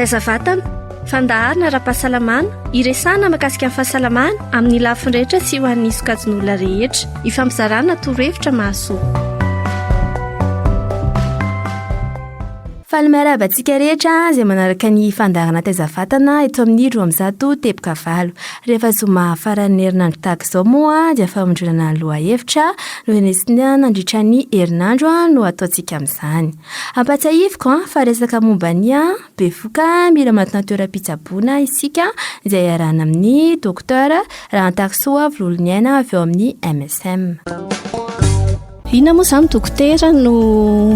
Taiza vatana, fandaharana ara-pahasalamana, iresahana mahakasika ny fahasalamana amin'ny lafiny rehetra sy ho an'ny sokajin'olona rehetra. Ifampizarana torohevitra mahasoa. Faly miarahaba antsika rehetra izay manaraka ny fandaharana Taiza Vatana eto amin'ny 200 teboka valo. Rehefa zoma faran'ny herinandro tahaka izao moa dia famondronana ny lohahevitra norenesina nandritra ny herinandro no ataontsika amin'izany. Ampatsiahiviko fa resaka momba ny bevoka mila manatona toeram-pitsaboana isika izay iarahana amin'ny Docteur Rahantarisoa Vololoniaina avy ao amin'ny MSM. Inona moa izany dokotera no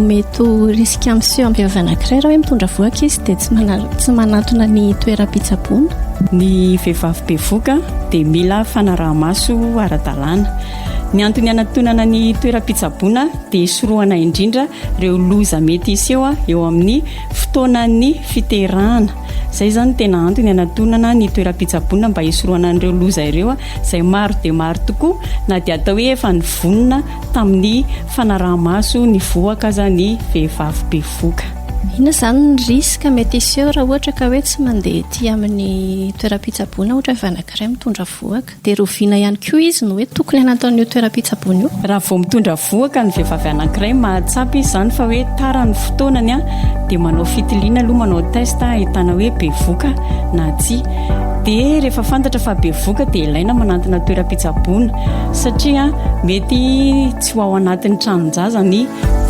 mety ho risque miseho amin'ny vehivavy anankiray raha hoe mitondra vohoka izy dia tsy tsy manantona ny toeram-pitsaboana? Ny vehivavy bevohoka dia mila fanaraha-maso ara-dalàna. Ny antony hanatonana ny toeram-pitsaboana dia hisorohana indrindra ireo loza mety hiseho eo amin'ny fotoanan'ny fiterahana. Izay izany no tena antony hanatonana ny toeram-pitsaboana mba hisorohana an'ireo loza ireo izay maro dia maro tokoa na dia atao hoe efa nivonona tamin'ny fanaraha-maso ny vohoka aza ny vehivavy bevohoka. Inona izany ny risque mety hiseho raha ohatra ka hoe tsy mandeha ety amin'ny toeram-pitsaboana ohatra vehivavy anankiray mitondra vohoka? Dia rahoviana ihany koa izy no hoe tokony hanantona an'io toeram-pitsaboana io? Raha vao mitondra vohoka ny vehivavy anankiray, mahatsapa izy izany fa hoe tara ny fotoanany dia manao fitiliana aloha, manao test ahitana hoe bevohoka na tsia. Dia rehefa fantatra fa bevohoka dia ilaina manantona toeram-pitsaboana satria mety tsy ho ao anatin'ny tranon-jaza ny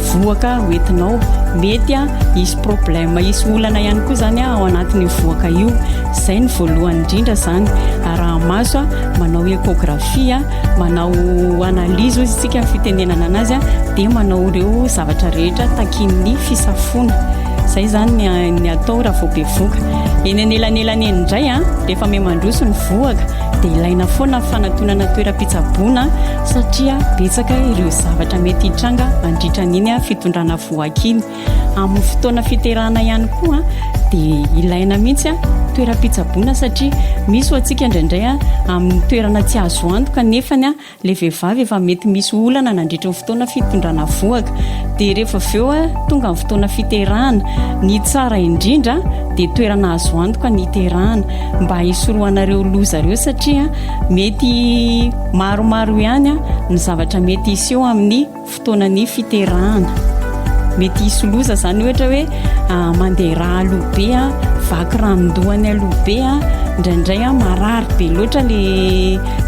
vohoka hoentinao. Mety hisy problème, hisy olana ihany koa izany ao anatin'io vohoka io. Izay no voalohany indrindra izany. Araha-maso, manao échographie, manao analyse hoy isika ny fitenenana anazy dia manao ireo zavatra rehetra takian'ny fisafoana. Izay izany ny atao raha vao bevohoka. Eny anelanelany eny indray, rehefa miha-mandroso ny vohoka dia ilaina foana ny fanatonana toeram-pitsaboana satria betsaka ireo zavatra mety hitranga mandritra an'iny fitondrana vohoka iny. Amin'ny fotoana fiterahana ihany koa dia ilaina mihitsy toeram-pitsaboana satria misy ho antsika indraindray amin'ny toerana tsy azo antoka nefany ilay vehivavy efa mety misy olana nandritra ny fotoana fitondrana vohoka. Dia rehefa avy eo tonga ny fotoana fiterahana, ny tsara indrindra dia toerana azo antoka ny hiterahana mba hisorohana ireo loza ireo satria mety maromaro ihany ny zavatra mety hiseho amin'ny fotoanan'ny fiterahana. Mety hisy loza izany ohatra hoe mandeha rà aloha be, vaky ranon-dohany aloha be, indraindray marary be loatra le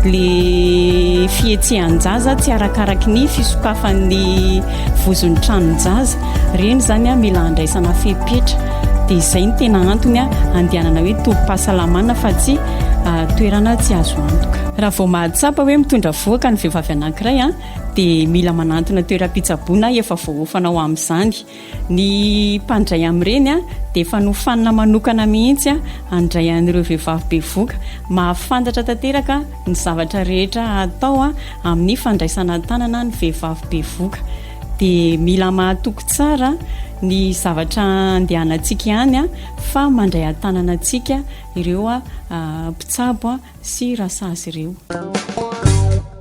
le fihetsehan-jaza tsy arakaraky ny fisokafan'ny vozon'ny tranon-jaza. Ireny izany mila andraisana fepetra. Dia izay no tena antony andehanana hoe tobim-pahasalamana fa tsy toerana tsy azo antoka. Raha vao mahatsapa hoe mitondra vohoka ny vehivavy anankiray dia mila manantona toeram-pitsaboana efa voaofana ho amin'izany. Ny mpandray amin'ireny dia efa nofanina manokana mihitsy handray an'ireo vehivavy bevohoka. Mahafantatra tanteraka ny zavatra rehetra atao amin'ny fandraisana an-tanana ny vehivavy bevohoka. Dia mila mahatoky tsara ny zavatra andehanantsika ihany fa mandray an-tanana antsika ireo mpitsabo sy rasazy ireo.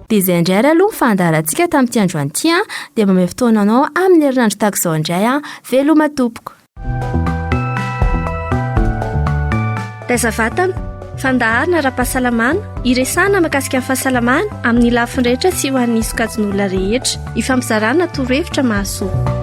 Dia izay indray ary aloha ny fandaharantsika tamin'ity androany ity an, dia mamehy fotoana anao amin'ny herinandro tahaka izao indray an, veloma tompoko. Taiza vatana, fandaharana ara-pahasalamana, iresahana mahakasika ny fahasalamana amin'ny lafiny rehetra sy ho an'ny sokajin'olona rehetra. Ifampizarana torohevitra mahasoa.